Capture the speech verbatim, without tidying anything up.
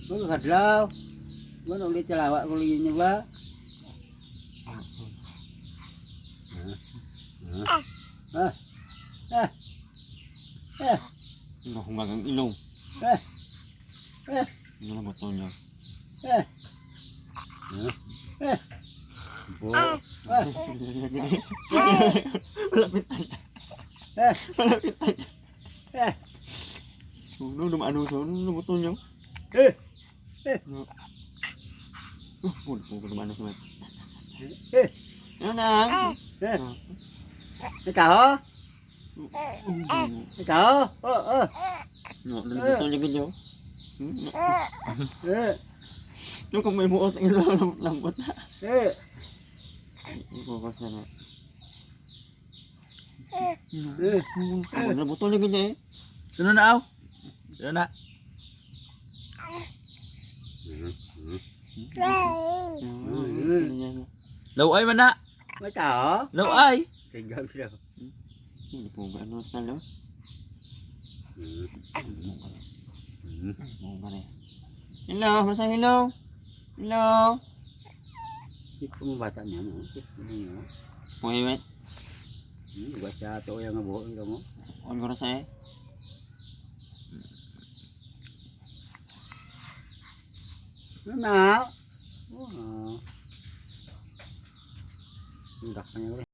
Mga kadlaw. Wala ulit sa lawa ko lagi niyo ba? Ah. Ah. Ah. Ah. Nahungang ang ilong. Ah. Ah. Ano na ba to niya? Ah. Ah. Ah. Bo. Ah. Malapit na. Ah. Malapit na. Eh. Ano naman, ano sa, ano naman to niya? Eh. Eh. No. Oh, oh, oh, ano naman, ano sa, eh. Ano na? Eh. Ah. Ikaw? Mm. Ikaw? Oh, oh. No, ano naman to niya, ganyan? Hmm? Eh. Yung kung may buot, ang lambot na. Eh. Ikaw ka sana. Eh. Ano na, butol na gid eh. Sunod na, aw. Sunod na. Law-ay man na. May tao? Law-ay. Tingnan siya. Hindi po ba ano sa law? Hello, basta hello. Hello. Ito mo bata niya, no? Ito niya, no? Pwede. Hmm, basta ito yung nga buhok, ito mo. On ko na sa eh. Ano na? Oh. Ang dakpan niya,